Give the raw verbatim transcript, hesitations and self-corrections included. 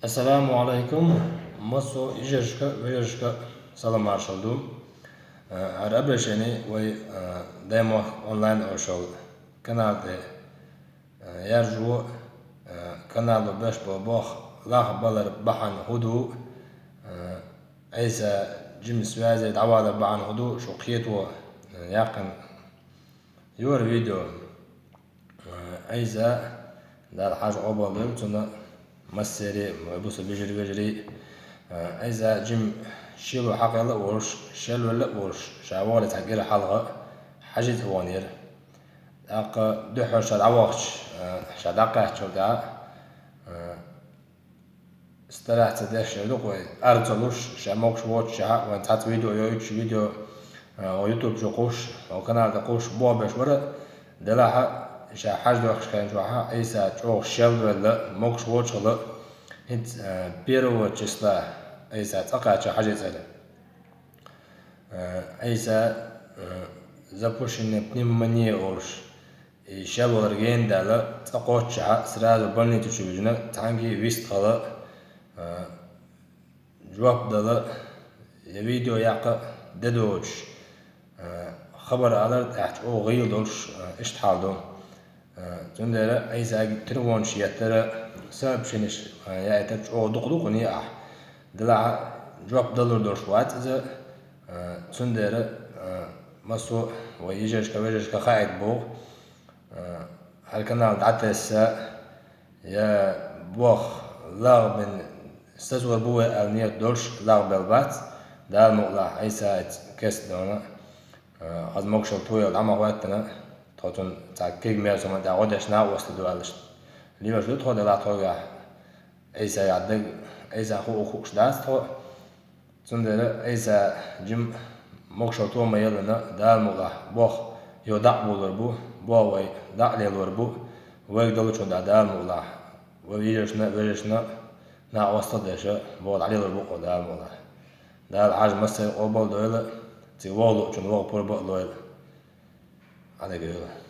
Ассаламу алайкум. Массо йижаршка, вежаршка салам маршал ду. Э, ар обращение вай, э, Даймох онлайн ошол канал тӀе, э, яржу, э, каналу беш бо бох лах балар бахьан худу, э, Айса жим связи давала бахьан худу, шу кхето, э, якъин юр видео. Айса, Дала хьажа къобал дойла цунна, массери, вай буса бижир вежарий. Айса жим шило хьакъела а волуш, шелвелла а волуш, ша вогӀале цхьа кӀира хьалха, хьажица вогӀанера. ТӀаккха дуьххьара ша дӀавахча, ша дӀакхаьччул тӀаьхьа, стараца деш ду кхой, ар ца луш, ша могуш воцучахьа, вайн цхьаца видео йойтуш, видео, а, о YouTube чу кхуш, о канал тӀе кхуш, бобеш вара, делахьа, ша хьаж дохуш хен чохьа, Айса чӀогӀа шелвелла, могуш воцуш хила, хӀинца, а, первого числа Айса цӀа кхаьча хьажи цӀера. А, Айса, а, запущенная пневмония олуш, и шелвалар гена даьлла, цӀа кхоччахьа, сразу больница чу вижна, цхьаьнгге вист хила, а, жоп дала, я видео яккха де доцуш, а, хабар алар тӀехь чӀогӀа гӀийла долуш, а, иштта хьал ду. А, цундела Айсаги телефонаш еттара, сообщениш, а, яйтар чӀогӀа дукха-дукха не ахь. Делахьа жоп далур долуш вац иза, а, цундела, а, массо а вай йижаршка, вежаршка хаийта боху. Э, хьара канал дӀатесса, я бох лагӀбин сацор бу вай аьлла нийят долуш лагӀбелла бац, Дала мукъалахь, Айса кест дона, э, хаза могушалла тояла дӀа ма хӀоьттина, тхо цунна цхьа кег-мерза хӀума тӀехь гӀо деш накъосталла ду аьлла. Лелаш ду тхо делахь тхогахь, Айса яхь даг, Айса хуу хууш дац тхо. Цундела Айса жим могушалла тома яллина, Дала мукъалахь, бох йо дӀа а булур бу, бох вай дӀа а лелор бу, вайга долчун тӀехь Дала мукъалахь, вай йижаршна а, вежаршна а накъосталла деш, бох дӀалелор бу кхо Дала мукъалахь. Дала хьажа массеран къобал дойла, цига вогӀу луучун вогӀу пурба а лойла. Хьан дагайойла.